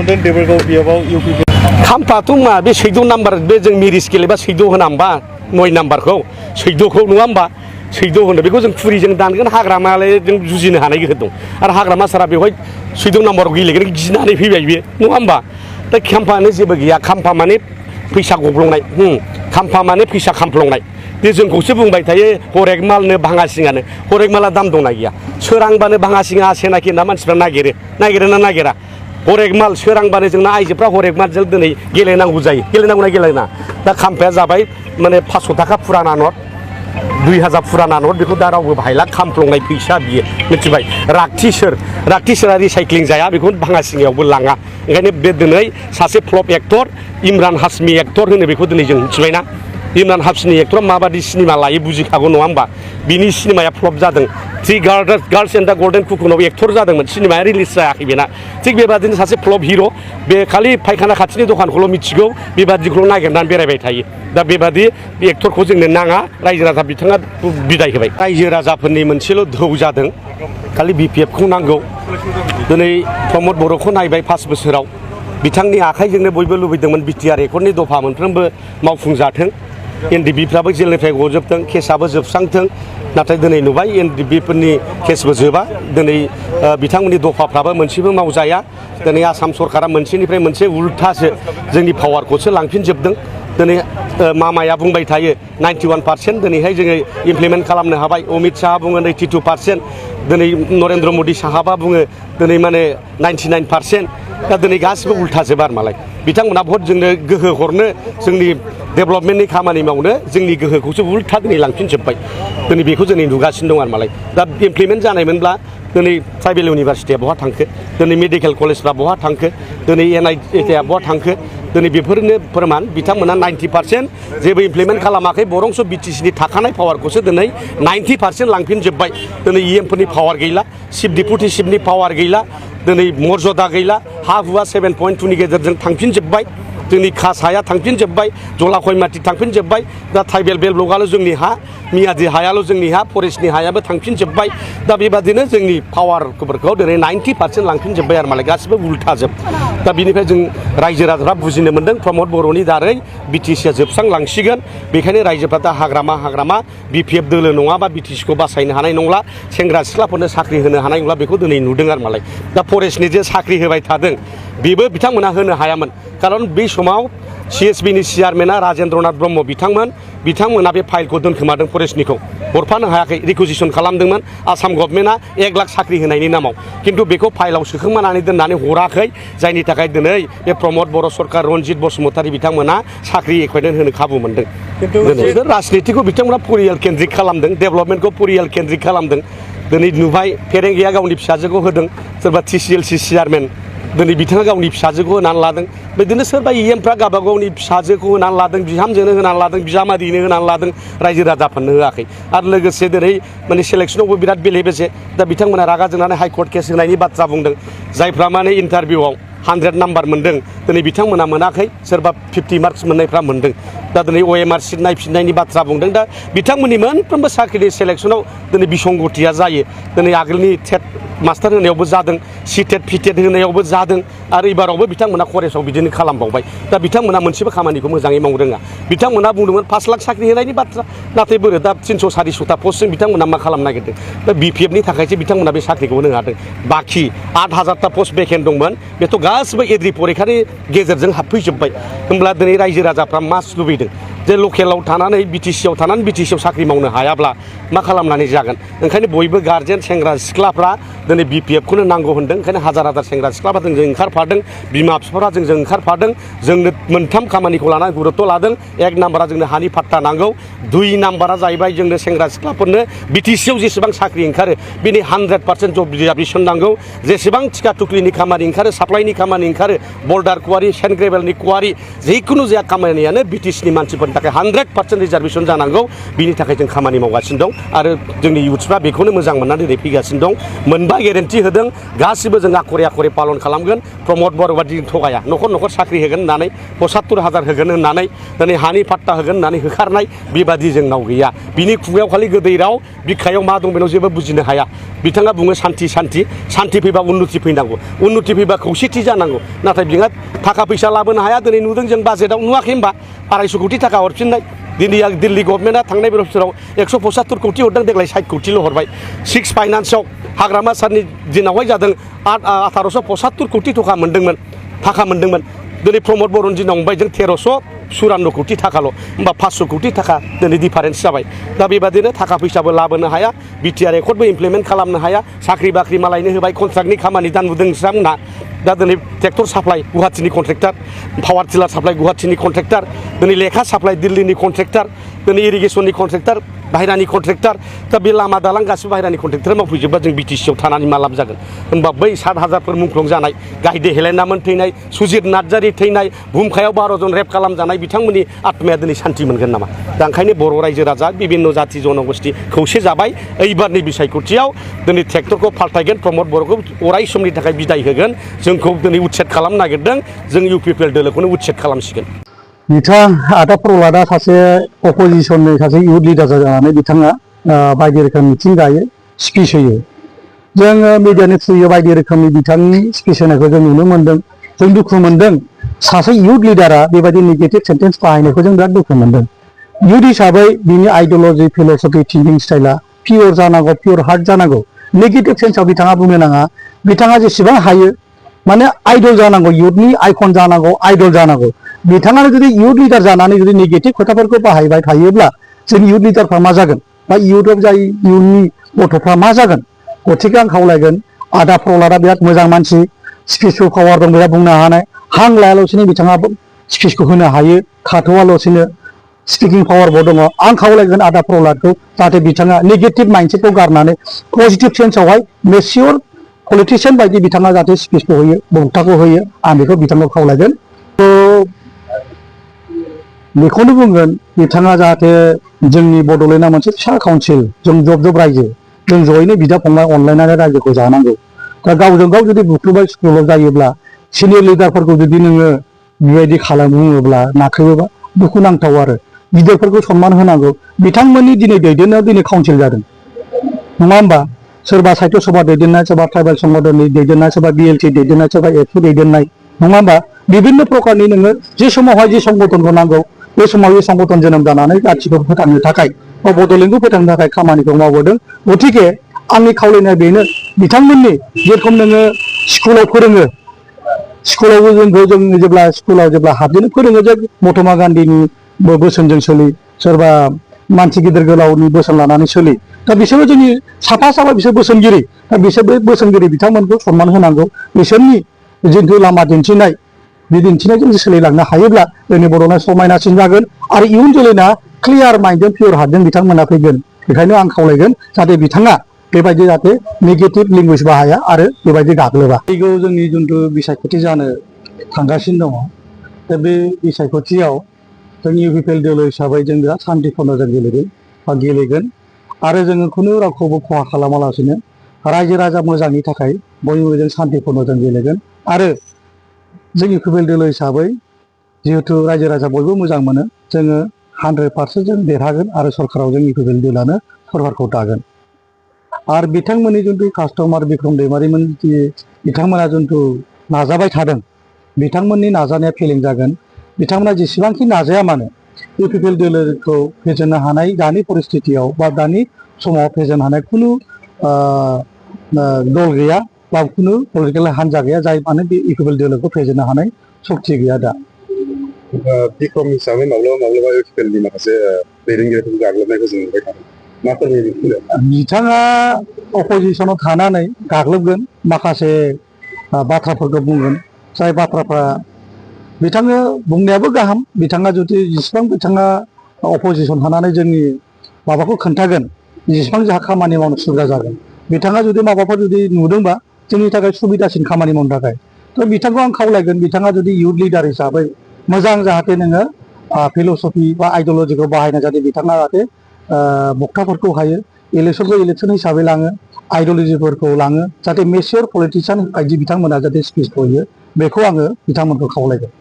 मोनदों देबरगाव बियाबाव UPPL खाम्फाथ' मा बे 14 नाम्बार बे जों मेरिज गेलेबा 14 होना होमबा 9 नाम्बारखौ 14खौ नङा होमबा 14 होनो बेखौ जों फुरिजों दानगोन हाग्रामालाय जों जुजिनो हानाय गोहो दं आरो हाग्रामा सारा बेवहाय 14 नाम्बाराव गेलेगोन गिनानै फैबाय बे नङा होमबा दा खाम्फानो जेबो गैया खाम्फा माने फैसा गब्लंनाय खाम्फा माने फैसा खामफ्लंनाय बे जोंखौसो बुंबाय थायो हरेक मालनो भाङासिङानो हरेक माला दाम दंना गैया सोरांबानो भाङासिङा आसेनाखि होनना मानसिफ्रा नागिरोना नागिरा हरेक माल सोरांबानो जोंना आइजोफ्रा हरेक मालजों दिनै गेलेनांगौ जायो गेलेनांगौना गेलेना दा खाम्फाया जाबाय माने 500 थाखा फुराना नट 2000 फुराना नट बेखौ दा रावबो बाहायला खामफ्लंनाय फैसा बियो मिथिबाय रागथिसोरा रिसाइक्लिं जाया बेखौ भाङासिङायावबो लाङा ओंखायनो बे दिनै सासे flop actor Imran Hashmi actor होनो बेखौ दिनै जों मिथिबायना इमरान हाशमी एक्टरा माबादि सिनेमा लायो बुजिखागौ नङा होमबा बिनि सिनेमाया फ्लप जादों three girls and the golden कुकुनाव एक्टर जादोंमोन सिनेमाया रिलिज जायाखै बेना थिग बेबादिनो सासे फ्लप हिर' बे खालि फायखाना खाथिनि दखानखौल' मिथिगौ बेबादिखौल' नागिरनानै बेरायबाय थायो दा बेबादि एक्टरखौ जोंनो नाङा रायजो राजा बिथाङा बिदाय होबाय रायजो राजाफोरनि मोनसेल' धौ जादों खालि BPFखौ नांगौ दिनै प्रमद बर'खौ नायबाय 5 बोसोराव बिथांनि आखाइजोंनो बयबो लुबैदोंमोन BTR रेकर्डनि दफा मोनफ्रोमबो मावफुंजाथों NDBफ्राबो जेलनिफ्राय गजोबथों केसआबो जोबस्रांथों नाथाय दिनै नुबाय NDBफोरनि केसबो जोबा दिनै बिथांमोननि दफाफ्राबो मोनसेबो मावजाया दिनै आसाम सरकारा मोनसेनिफ्राय मोनसे उल्थासो जोंनि पावारखौसो लांफिनजोबदों दिनै मामाया बुंबाय थायो 91% दिनैहाय जोङो इमप्लिमेन्ट खालामनो हाबाय अमित शाहआ बुङो 82% दिनै नरेन्द्र मदि साहाबा बुङो दिनै माने 99% दा दिनै गासिबो उल्थाजोब आरो मालाय बिथांमोना भट जोंनो गोहो हरनो जोंनि डेभेलपमेन्टनि खामानि मावनो जोंनि गोहोखौसो उल्था दिनै लांफिनजोब्बाय दिनै बेखौ जों नुगासिनो दं आरो मालाय दा इमप्लिमेन्ट जानायमोनब्ला दिनै ट्राइबेल इउनिभारसिटिया बहा थांखो दिनै मेडिकेल कलेजफ्रा बहा थांखो दिनै NITआ बहा थांखो दिनै बेफोरनो फोरमान बिथांमोना 90% जेबो इमप्लिमेन्ट खालामाखै बरंस BTCनि थाखानाय पावारखौसो दिनै 90% लांफिनजोब्बाय दिनै EMफोरनि पावार गैला चिफ डिपुटि चिफनि पावार गैला दिनै मर्यादा गैला हा हुआ 7.2नि गेजेरजों थांफिनजोब्बाय जोंनि खास हाया थांफिनजोब्बाय जलाखयमाटि थांफिनजोब्बाय दा ट्राइबेल बेल्ट ब्लकआल' जोंनि हा मियादि हायाल' जोंनि हा फरेस्टनि हायाबो थांफिनजोब्बाय दा बेबादिनो जोंनि पावारफोरखौ दिनै 90% लांफिनजोब्बाय आरो मालाय गासिबो उल्थाजोब दा बिनिफ्राय जों रायजो राजाफ्रा बुजिनो मोन्दों प्रमद बर'नि दारै BTCआ जोबस्रांलांसिगोन बेखायनो रायजोफ्रा दा हाग्रामा BPF दोलो नङाबा BTCखौ बासायनो हानाय नंला सेंग्रा सिख्लाफोरनो साख्रि होनो हानाय नंला बेखौ दिनै नुदों आरो मालाय दा फरेस्टनि जे साख्रि होबाय थादों बेबो बिथांमोना होनो हायामोन खारन बै समाव CSBनि चेयारमेना राजेन्द्रनाथ ब्रह्म बिथांमोना बे फाइलखौ दोनखोमादों फरेस्टनिखौ हरफानो हायाखै रिकुइजिसन खालामदोंमोन आसाम गभर्नमेन्टआ 1 लाख साख्रि होनायनि नामाव खिन्थु बेखौ फाइलाव सोखांनानै दोननानै हराखै जायनि थाखाय दिनै बे प्रमद बर' सरकार रनजित बसुमतारी बिथांमोना साख्रि एपइन्टमेन्ट होनो खाबु मोनदों खिन्थु राजनितिखौ बिथांमोना परियाल केन्द्रिक खालामदों डेभेलपमेन्टखौ परियाल केन्द्रिक खालामदों दिनै नुबाय फेरेंगिया गावनि फिसाजोखौ होदों सोरबा TCLC चेयारमेन दिनै बिथाङा गावनि फिसाजोखौ होनानै लादों बिदिनो सोरबा EMफ्रा गावबा गावनि फिसाजोखौ होनानै लादों बिहामजोनो होनानै लादों बिजामादैनो होनानै लादों रायजो राजाफोरनो होआखै आरो लोगोसे दिनै माने सेलेक्सनावबो बिराद बेले बेजे दा बिथांमोना रागा जोंनानै हाइकर्ट केस होनायनि बाथ्रा बुंदों जायफ्रा माने इन्टारभिउआव 100 नाम्बार मोनदों दिनै बिथांमोना मोनाखै सोरबा 50 मार्क्स मोननायफ्रा मोनदों दा दिनै OMR सिट नायफिननायनि बाथ्रा बुंदों दा बिथांमोननि मोनफ्रोमबो साख्रिनि सेलेक्सनाव दिनै बिसंगतिया जायो दिनै आगोलनि टेट मास्टार होनायावबो जादों सिटेट फिटेट होनायावबो जादों आरो एबारावबो बिथांमोना कलेजाव बिदिनो खालामबावबाय दा बिथांमोना मोनसेबो खामानिखौ मोजाङै मावनो रोङा बिथांमोना बुंदोंमोन 5 लाख साख्रि होनायनि बाथ्रा नाथाय बोरो दा 300-400ता पस्टजों बिथांमोना मा खालामनो नागिरदों दा BPFनि थाखायसो बिथांमोना बे साख्रिखौ होनो हादों बाखि 8000ता पस्ट भेकेन्ट दंमोन बेथ' गासिबो एग्रि परिखानि गेजेरजों हाबफैजोब्बाय होमब्ला दिनै रायजो राजाफ्रा मा लुबैदों जे लकेलाव थानानै BTCआव थानानै BTCआव साख्रि मावनो हायाब्ला मा खालामनानै जागोन ओंखायनो बयबो गार्जेन सेंग्रा सिख्लाफ्रा दिनै BPFखौनो नांगौ होनदों ओंखायनो हाजार सेंग्रा सिख्लाफ्रा जोंजों ओंखारफादों बिमा बिफाफ्रा जोंजों ओंखारफादों जोंनो मोनथाम खामानिखौ लानानै गुरुत्व लादों 1 नाम्बारा जोंनो हानि पाट्टा नांगौ 2 नाम्बारा जाहैबाय जोंनो सेंग्रा सिख्लाफोरनो BTCआव जेसेबां साख्रि ओंखारो बिनि 100% जब रिजार्भेसन नांगौ जेसेबां टिका टुक्लिनि खामानि ओंखारो साप्लाइनि खामानि ओंखारो बल्डार कुवारि सेन्ट ग्रेभेलनि कुवारि जिखुनु जाया खामानियानो BTCनि मानसिफोरनि लाबोनो थाखाय 100% रिजार्भेसन जानांगौ बिनि थाखाय जों खामानि मावगासिनो दं आरो जोंनि इउथ्सफ्रा बेखौनो मोजां मोननानै दिनै फैगासिनो दं मोनबा गेरेन्टि होदों गासिबो जों आखरे आखरे पालन खालामगोन प्रमद बर बादि थगाया न'खर न'खर साख्रि होगोन होननानै 75,000 होगोन होननानै दिनै हानि पाट्टा होगोन होननानै होखारनाय बेबादि जोंनाव गैया बिनि खुगायाव खालि गोदै राव बिखायाव मा दं बेनाव जेबो बुजिनो हाया बिथाङा बुङो सान्थि सान्थि सान्थि फैबा उन्नति फैनांगौ उन्नति फैबा खौसेथि जानांगौ नाथाय बिहा थाखा फैसा लाबोनो हाया दिनै नुदों जों बाजेटआव नुवाखै होनबा 250 कोटि थाखा हरफिननाय दिनै दिल्ली गभर्नमेन्टआ थांनाय बोसोराव 175 कोटि हरदों देग्लाय 60 कोटिल' हरबाय 6 फाइनान्सआव हाग्रामा सारनि दिनावहाय जादों 1875 कोटि थाखा मोनदोंमोन दिनै प्रमद बर'नि दिनाव मोनबाय जों 1354 कोटि थाखाल' होमबा 500 कोटि थाखा दिनै डिफारेन्स जाबाय दा बेबादिनो थाखा फैसाबो लाबोनो हाया बिटिआर एकर्डबो इमप्लिमेन्ट खालामनो हाया साख्रि बाख्रि मालायनो होबाय कन्ट्राक्टनि खामानि दा नुदों बिथांमोनहा दा दिनै ट्रेक्टर साप्लाइ गुवाहाटीनि कन्ट्रेक्टर पावार टिलार साप्लाइ गुवाहाटीनि कन्ट्रेक्टर दिनै लेखा साप्लाइ दिल्लीनि कन्ट्रेक्टर दिनै इरिगेसननि कन्ट्रेक्टर बाहेरानि कन्ट्रेक्टर दा बे लामा दालां गासिबो बाहेरानि कन्ट्रेक्टर मावफैजोबबा जों बिटिसिआव थानानै मा लाब जागोन होनबा बै 7,000 मुंख्लं जानाय गायदे हेलेनामोन थैनाय सुजित नार्जारि थैनाय भुमखायाव 12 जन रेप खालामजानाय बिथांमोननि आत्माया दिनै सान्थि मोनगोन नामा दा ओंखायनो बर' रायजो राजा बिभिन्न जाति जनगोष्ठी खौसे जाबाय ओइबारनि बिसायख'थियाव दिनै ट्रेक्टरखौ फाल्थायगोन प्रमद बर'खौ अराय समनि थाखाय बिदाय होगोन जोंखौ दिनै उच्चेद खालामनो नागिरदों जों UPPL दोलोखौनो उच्चेद खालामसिगोन बिथां आदा प्रहलादा सासे अपोजिसननि सासे इउथ लिडार जानानै बिथाङा बायदि रोखोम मिथिं गायो स्पिच होयो जोङो मिडियानि थ्रुयै बायदि रोखोमनि बिथांनि स्पिच होनायखौ जों नुनो मोनदों जों दुखु मोनदों सासे इउथ लिडारा बेबायदि नेगेटिभ सेन्टेन्स बाहायनायखौ जों बिराद दुखु मोनदों इउथ हिसाबै बिनि आइडिय'लजि फिल'सफि थिंकिं स्टाइला पियर जानांगौ पियर हार्ट जानांगौ नेगेटिभ सेन्सआव बिथाङा बुंनो नाङा बिथाङा जेसेबां हायो माने आइडल जानांगौ इउथनि आइकन जानांगौ आइडल जानांगौ बिथाङानो जुदि इउथ लिडार जानानै जुदि नेगेटिभ खोथाफोरखौ बाहायबाय थायोब्ला जोंनि इउथ लिडारफ्रा मा जागोन बा इउथआव जाय इयुननि गथ'फ्रा मा जागोन गथिखे आं खावलायगोन आदा प्रहलादा बिराद मोजां मानसि स्पिचफुल पावार दं बिराद बुंनो हानाय हां लायालासिनो बिथाङा स्पिचखौ होनो हायो थाथ'आलासिनो स्पिकिं पावारबो दङ आं खावलायगोन आदा प्रहलादखौ जाहाथे बिथाङा नेगेटिभ माइन्डसेटखौ गारनानै पजिटिभ सेन्सआवहाय मेसियर पलिटिशियान बायदि बिथाङा जाहाथे स्पिचखौ होयो बुंथाखौ होयो आं बेखौ बिथांखौ खावलायगोन बेखौनो बुंगोन बिथाङा जाहाथे जोंनि बड'लेण्डआ मोनसे फिसा काउन्सिल जों जब रायजो जों जयैनो बिदा फंबाय अनलायनानै रायजोखौ जानांगौ दा गावजों गाव जुदि बुख्रुबाय सुख्रुबाय जायोब्ला सिनियर लिडारफोरखौ जुदि नोङो बेबायदि बुङोब्ला नाख्रेबोबा दुखुनांथाव आरो गिदिरफोरखौ सनमान होनांगौ बिथांमोननि दिनै दैदेननायाव दिनै काउन्सिल जादों नङा होमबा सोरबा साहित्य सभा दैदेननाय सोरबा ट्राइबेल संगठननि दैदेननाय सोरबा BLT दैदेननाय सोरबा एबसु दैदेननाय नङा होमबा बिभिन्न प्रकारनि नोङो जे समावहाय जे संगठनखौ नांगौ बे समाव बे संगठन जोनोम जानानै जाथिखौ फोथांनो थाखाय बा बड'लेण्डखौ फोथांनो थाखाय खामानिखौ मावबोदों गथिखे आंनि खावलायनाया बेनो बिथांमोननि जेरखम नोङो स्कुलाव फोरोङो स्कुलावबो जों जेब्ला स्कुलाव जेब्ला हाबजेनो फोरोङो जे महात्मा गान्धीनि बोसोनजों सोलि सोरबा मानसि गिदिर गोलावनि बोसोन लानानै सोलि दा बिसोरो जोंनि साफा बिसोर बोसोनगिरि दा बिसोर बे बोसोनगिरि बिथांमोनखौ सनमान होनांगौ बिसोरनि जिथु लामा दिन्थिनाय बे दिन्थिनायजों सोलिलांनो हायोब्ला जोंनि बर'ना समायनासिन जागोन आरो इयुन जोलैना क्लियार माइन्डजों पियर हार्टजों बिथांमोना फैगोन बेखायनो आं खावलायगोन जाहाथे बिथाङा बेबायदि जाहाथे नेगेटिभ लेंगुवेज बाहाया आरो बेबायदि गाग्लोबा फैगौ जोंनि जिथु बिसायख'थि जानो थांगासिनो दङ दा बे बिसायख'थियाव जों UPPL दोलो हिसाबै जों बिराद सान्थिपूर्ण जों गेलेगोन आरो जोङो खुनु रावखौबो खहा खालामालासिनो रायजो राजा मोजांनि थाखाय बयबो जों सान्थिपूर्ण जों गेलेगोन आरो जों UPPL दोलो हिसाबै जिहेतु रायजो राजा बयबो मोजां मोनो जोङो 100% जों देरहागोन आरो सरकाराव जों UPPL दोलोआनो सरकारखौ दागोन आरो बिथांमोननि जिथु कास्टमार बिक्रम दैमारिमोन बिथांमोना जिथु नाजाबाय थादों बिथांमोननि नाजानाया फेलें जागोन बिथांमोना जेसेबांखि नाजाया मानो UPPL दोलोखौ फेजेननो हानाय दानि परिस्थितियाव बा दानि समाव फेजेननो हानाय खुनु दल गैया बा खुनु पलिटिकेल हान्जा गैया जाय माने बे UPPL दोलोखौ फेजेननो हानाय सक्ति गैया दा बिक्रम हिसाबै माब्लाबा UPPLनि माखासे दैदेनगिरिफोरखौ गाग्लोबनायखौ जों नुबाय थादों मा फोरमायनो बिथाङा अपोजिसनाव थानानै गाग्लोबगोन माखासे बाथ्राफोरखौ बुंगोन जाय बाथ्राफ्रा बिथाङा बुंनायाबो गाहाम बिथाङा जुदि जेसेबां बिथाङा अपोजिसन थानानै जोंनि माबाखौ खोन्थागोन जेसेबां जोंहा खामानि मावनो सुबिदा जागोन बिथाङा जुदि माबाफोर जुदि नुदोंबा जोंनि थाखाय सुबिदासिन खामानि मावनो थाखाय थ' बिथांखौ आं खावलायगोन बिथाङा जुदि इयुथ लिडार हिसाबै मोजां जाहाथे नोङो फिल'सफि बा आइडियलजिखौ बाहायना जाहाथे बिथाङा जाहाथे बक्ताफोरखौ हायो इलेक्सनखौ इलेक्सन हिसाबै लाङो आइडियलजिफोरखौ लाङो जाहाथे मेसियर पलिटिशियान बायदि बिथांमोना जाहाथे स्पिचखौ होयो बेखौ आङो बिथांमोनखौ खावलायगोन